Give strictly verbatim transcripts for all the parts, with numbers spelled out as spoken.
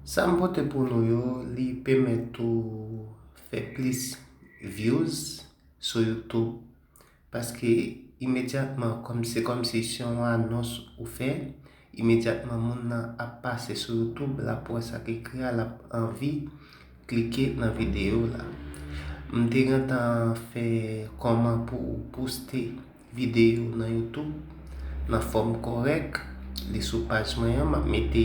Sa m pote pou nou yo, li pèmèt ou fè plis views sou YouTube. Paske imedyatman, kòm, se kòmsi se yon anons ou fè, imedyatman moun nan ap pase sou YouTube, l ap wè sa k ekri a, l ap anvi klike nan videyo la. M te gentan fè kòman pou ou poste videyo nan YouTube nan fòm kòrèk. Li sou paj mwen an, m ap mete,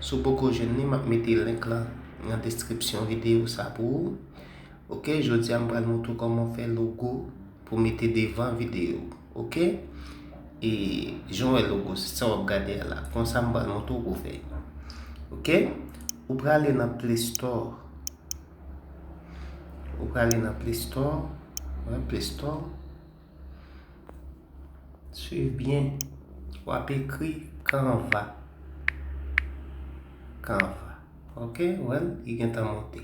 si w poko jwenn li, m ap mete link lan nan deskripsyon videyo sa pou ou. Ok, jodi a m pral montre w kòman w fè logo pou mete devan videyo. Ok? E jan w wè logo, se sa w ap gade a la. Konsa m pral montre w pou w fè. Ok? Ou prale nan Play Store. Ou prale nan Play Store. Wè, Play Store. Swiv byen. W ap ekri Canva. Canva. Ok, wè l, li gentan monte.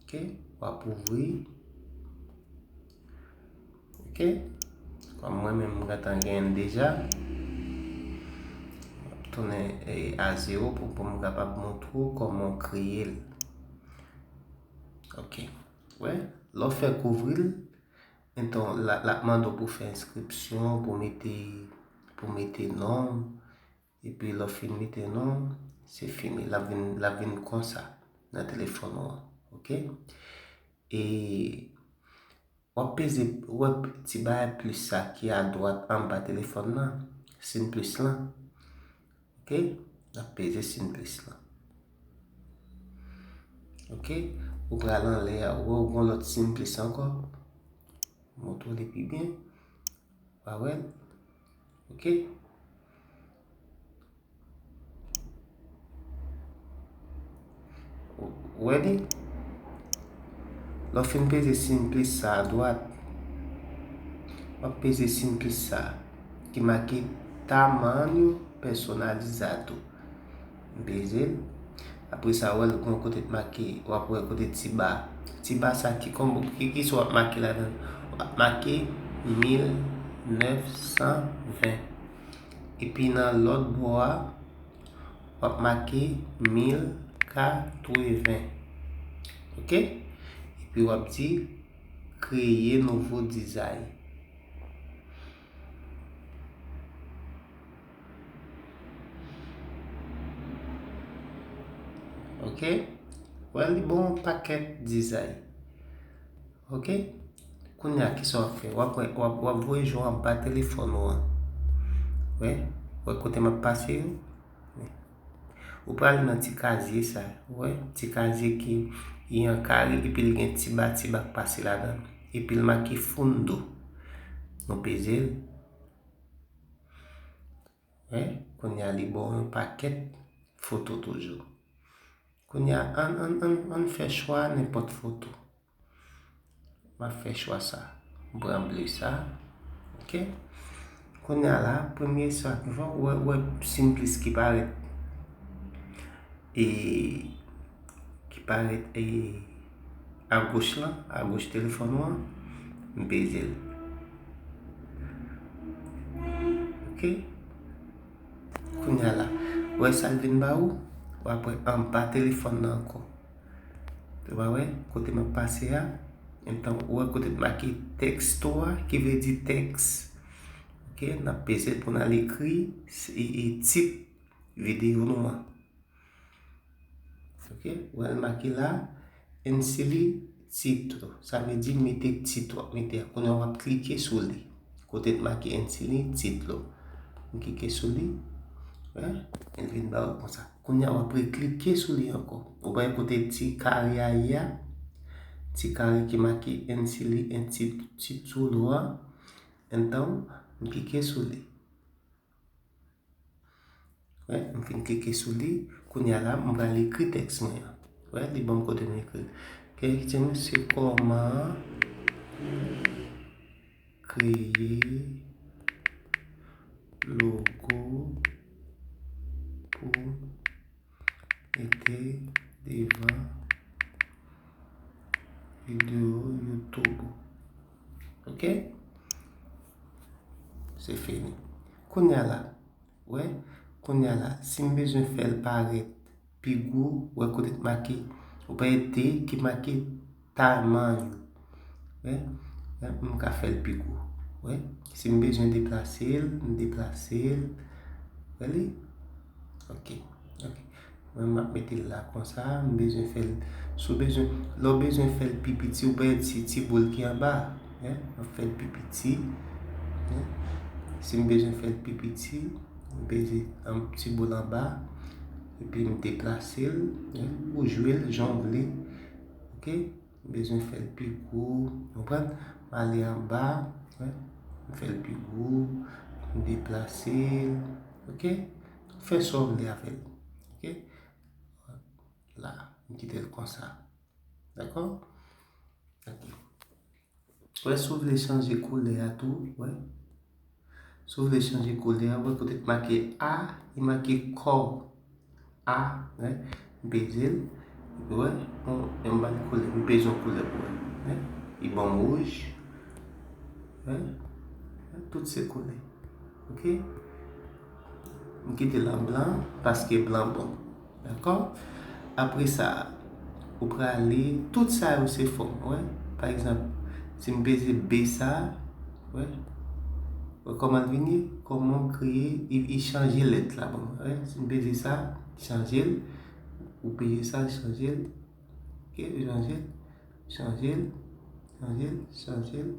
Ok, w ap ouvri. Ok, kòm mwen menm m gentan genyen l deja, m ap tounen, eh, a zewo pou, pou m kapab montre w kòman w kreye l. Ok, wè, lè w fèk ouvri l, enton, l a, l ap mande w pou fè enskripsyon, pou mete, pou mete non w, epi lè w fin mete non w, se fini. L ap vin, l ap vin konsa nan telefòn ou an, ok? E w ap peze, w wè ti bagay plis sa ki adwat anba telefòn nan, siy plis lan. Ok? W ap peze siy plis lan. Ok? Ou pral anlè a, ou wè ou gen yon lòt siy plis ankò. Montre w li pi byen. W a wè l? Ok? Ou wè li? Lè w fin peze siy plis sa adwat, w ap peze siy plis sa ki make Tamanho Personalizado. M peze l. Apre sa, w wè l gen yon kote k make, w ap wè kote ti ba. Ti ba sa ki konbo, ki, ki sa w ap make ladan l? W ap make mil nèf san ven. Epi nan lòt bò a, w ap make mil katreven. Ok? Epi w ap di, kreye nouvo dizay. Ok? Wè, li ba w yon pakèt dizay. Ok? Kounye a, kisa w ap fè? W ap, w ap, w ap voye je w anba telefòn ou an. Wè? Wè kote m ap pase yo? Ou prale nan ti kazye sa. Wè? Ti kazye ki, ki an kare, epi l gen ti ba, ti ba k pase ladan l. Epi l make fundo. Nou peze l. Wè, kounye a li ba w yon pakèt foto toujou. Kounye a, ann, ann, ann, ann fè chwa nenpòt foto. M ap fè chwa sa. M pran ble sa. Ok. Kounye a la, premye sa, w wè, w wè siy plis ki parèt. E ki parèt, e, agoch lan, agoch telefòn ou an, m peze l. Ok? Kounye a la, ou wè sa l vin ba ou? W ap wè anba telefòn nan ankò. Ou pa wè kote m ap pase a? Entan, ou wè kote m make texto a, ki vle di tèks. Ok, n ap peze l pou n al ekri, e, e, tit videyo nou an. Ok, ou wè l make la, insere título. Sa vle di mete tit w ap mete a. Kounye a w ap klike sou li. Kote t make insere título. M klike sou li. Wè, l vin ba w konsa. Kounye a w ap reklike sou li ankò. Ou wè kote ti kare a ye a? Ti kare ki make insere título a. Entan, m klike sou li. Wè, m fin klike sou li. Kounye a la, m pral ekri tèks mwen an. Wè, li ban m kote m ekri. Kèsyon se kòman kreye logo pou mete devan videyo YouTube. Ok? Se fini. Kounye a la, wè, Kounye a la, si m bezwen fè l parèt pi gwo, wè kote k make, ou pa wè T ki make ta manyo. Wè, wè, m ka fè l pi gwo. Wè, si m bezwen deplase l, m deplase l. Wè li? Ok, ok. Mwen, m ap mete l la konsa, m bezwen fè l. Si w bezwen, lè w bezwen fè l pi piti, ou pa wè ti, ti boul ki anba a, hein? M ap fè l pi piti, hein? Si m bezwen fè l pi piti, m peze yon ti boul anba, epi m deplase l, hein? Ou jwe l jan w vle, ok? M bezwen fè l pi gwo, konprann? M ale anba, hein? M fè l pi gwo, m deplase l, ok? Fè sa w vle avè l, ok? La, m kite l konsa. Dakò? Ok. Wè, si w vle chanje koulè a tou, wè. Si w vle chanje koulè a, wè kote k make A, li make kò. A, wè. M peze l. Epi wè, yon, yon bann koulè. M peze yon koulè pou wè. Wè. Li ban m wouj. Wè. Wè, tout se koulè. Ok? M kite l an blan, paske blan bon. Dakò? Apre sa, ou prale, tout sa yo se fòm, wè. Pa egzanp, si m peze B sa, wè. Wè kòman l vini, kòman w kreye, li, li chanje lèt la, bon, wè. Si m peze sa, chanje l, ou peze sa, chanje l, ok, chanje l, chanje l, chanje l, chanje l.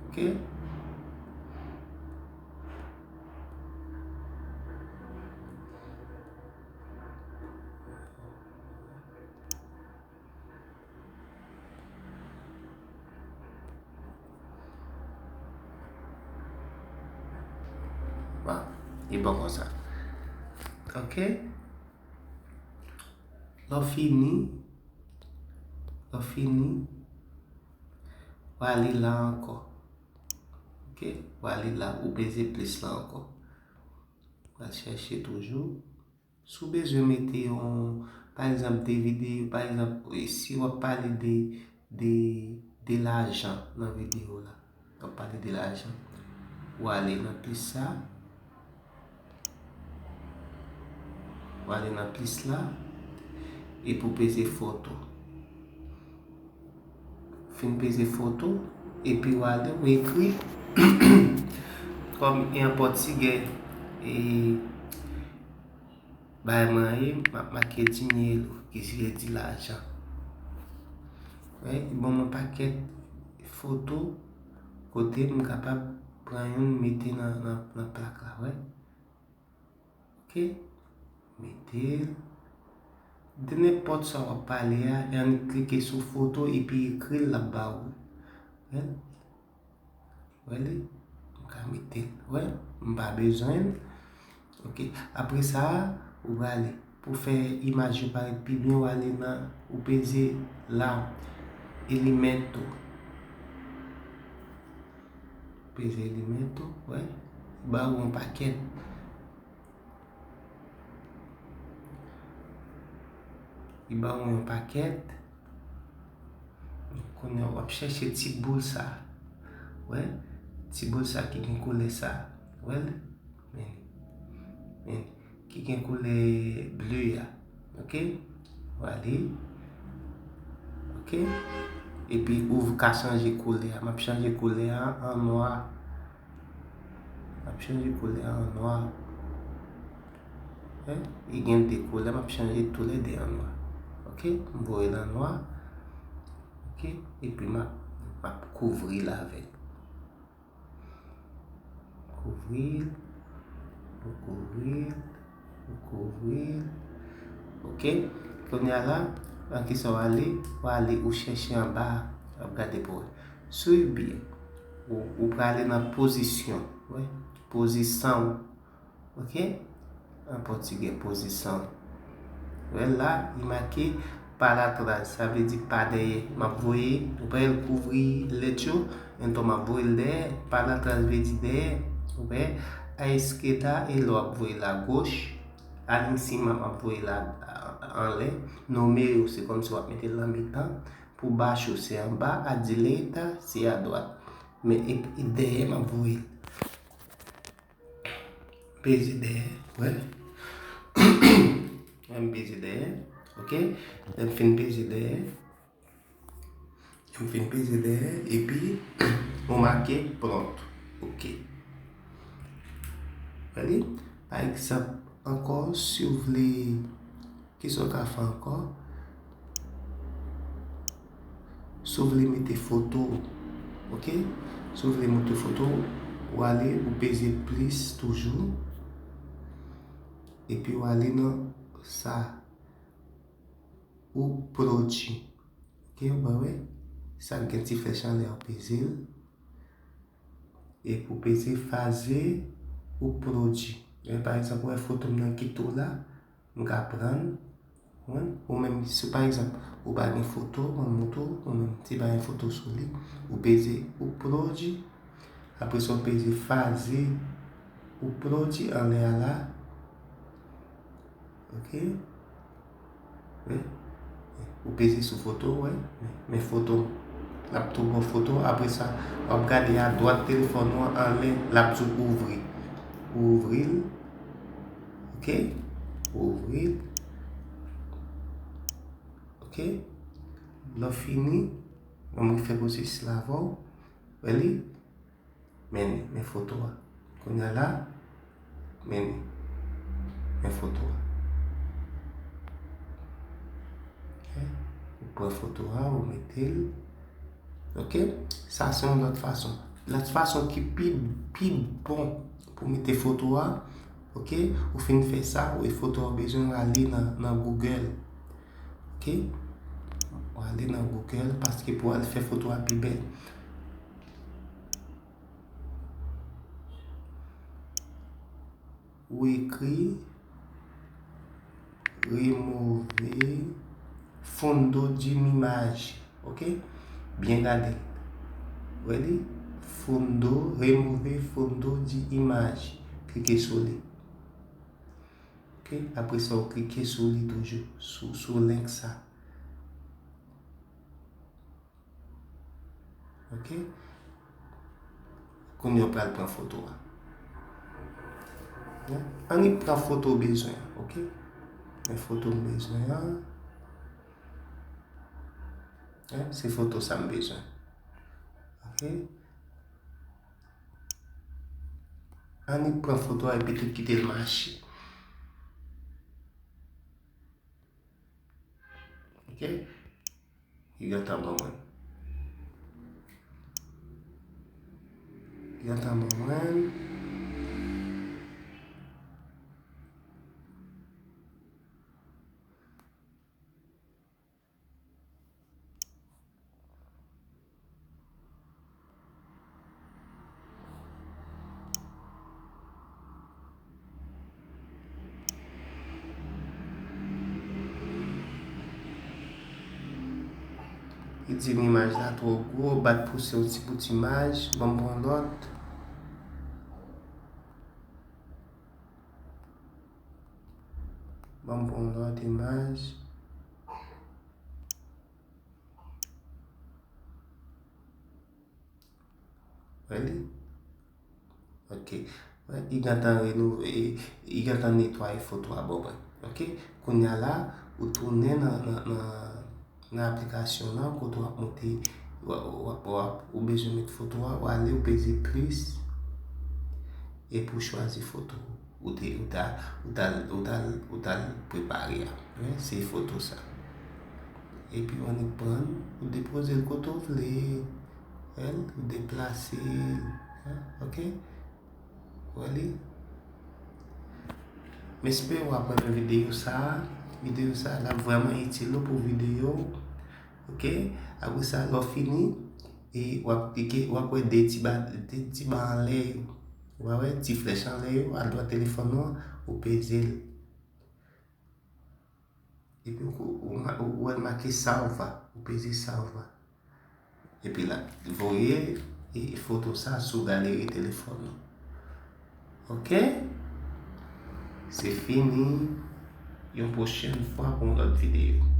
Ok. Bon, li bon konsa. Ok. Lè w fini, lè w fini, w ale la ankò. Ok? W ale la, ou peze plis la ankò. W al chèche toujou. Si w bezwen mete yon, pa egzanp, de videyo, pa egzanp, e, si w ap pale de, de, de lajan nan videyo la, w ap pale de lajan, w ale nan plis sa, w ale nan plis la, epi w peze foto. Fin peze foto, epi w ale, w ekri, kòm e an pòtigè, e, bay mwen ye, m ap make dinheiro, ki vle di lajan. Wè, li ban mwen pakèt foto kote m kapab pran youn mete nan, nan, nan plak la, wè. Ok? Mete l. De nenpòt sa w ap pale a, e annik klike sou foto epi ekri l, l ap ba ou. Wè? Wè li? M ka mete l. Wè? M pa bezwen l. Ok. Apre sa, ou prale. Pou fè imaj yo parèt pi byen, ou ale nan, ou peze la, elemento. Peze elemento, wè. Ba ou yon pakèt. Li ba ou yon pakèt. Kounye a w ap chèche ti boul sa. Wè? Ti boul sa ki gen koulè sa. Wè l? Men, men, ki gen koulè ble a. Ok? W ale. Ok? Epi ou ka chanje koulè a. M ap chanje koulè a an nwa. M ap chanje koulè a an nwa. Hein? Li gen de koulè, m ap chanje toulède an nwa. Ok? M voye l an nwa. Ok? Epi m ap, m ap kouvri l avè l. Kouvri l, kouvri l, kouvri l. Ok? Kounye a la, nan kisa w ale? W ale, ou chèche anba a, w ap gade pou wè. Swiv byen. Ou, ou prale nan pozisyon. Wè, pozisyon. Ok? An pòtigè, pozisyon. Wè la, li make para trás, sa vle di pa dèyè. M ap voye, ou wè, l kouvri lèt yo, enton m ap voye l dèyè. Para trás vle di dèyè. Ou wè, à esquerda, e lè w ap voye l agoch, ali em cima, m ap voye l a, a, anlè. No meio, se kòmsi w ap mete l nan mitan. Por baixo, se anba. À direita, se adwat. Men, e, e dèyè, m ap voye l. peze dèyè, wè. Wè, m peze dèyè, ok? Lè m fin peze dèyè, lè m fin peze dèyè, epi ou make pronto, ok. Wè li? Pa egzanp, ankò, si w vle, kisa w ka fè ankò? Si w vle mete foto, ok? Si w vle mete foto, ou ale, ou peze plis toujou. Epi ou ale nan sa. Ou prodwi. Ok, ou pa wè? Sa k gen ti flèch anlè a, ou peze l. Epi ou peze fazer o prodwi. Men, pa egzanp, ou wè foto m nan ki tou la, m ka pran l, ou menm, si pa egzanp, ou pa gen foto, mwen montre w, ou menm, si pa gen foto sou li, ou peze o prodwi, apre sa, ou peze fazer o prodwi anlè a la, ok? Wi. Ou peze sou foto, wè. Men foto. L ap tou bon foto. Apre sa, w ap gade adwat telefòn ou an anlè, l ap di w ouvri. Ou ouvri l. Ok? Ou ouvri l. Ok? Lè w fini, mwen fè pwosesis la avè w. Wè li? Men, men foto a. Kounye a la, men, men foto a. Ok? Ou pran foto a, ou mete l. Ok? Sa se yon lòt fason. Lòt fason ki pi, pi bon pou mete foto a, ok? Ou fin fè sa, ou e foto a, ou bezwen ale nan, nan Google. Ok? Ou ale nan Google paske pou al fè foto a pi bèl. Ou ekri remove fundo de imagem, ok? Byen gade l. Wè li? Fundo, remove fundo de imagem. Klike sou li. Ok? Apre sa, ou klike sou li toujou, sou, sou link sa. Ok? Kounye a w pral pran foto a. Annik pran foto w bezwen an, ok? Men foto m bezwen an. Se foto sa m bezwen. Ok? Annik pran foto a epi tou kite l mache. Ok? Li gentan ban mwen. Li gentan ban mwen. Li di m imaj la twò gwo, bat pouse yon ti bout imaj, ban m pran lòt. Ban m pran lòt imaj. Wè li? Ok. Wè, li gentan renove, li gentan netwaye foto a ban mwen. Ok? Kounye a la, ou tounen nan, nan, nan, nan aplikasyon lan, kote w ap monte, w ap, w ap, w ap, ou bezwen met foto a, ou ale, ou peze plis, epi ou chwazi foto ou te, ou ta, ou ta, ou ta, ou ta prepare a. Wi, se foto sa. Epi w annik pran l, ou depoze l kote w vle. Wè l, ou deplase l. Ok? Wè li? M espere w ap renmen videyo sa a. Videyo sa a, l ap vrèman itil ou pou videyo. Ok? Apre sa, lè w fini, e w ap klike, w ap wè de ti ba, de ti ba anlè yo. W a wè ti flèch anlè yo, adwat telefòn ou an, ou peze l. Epi ou, ou, ou, ou wè l make salva, ou peze salva. Epi l ap voye e, foto sa sou galeri telefòn ou. Ok? Se fini. Yon pwochèn fwa pou yon lòt videyo.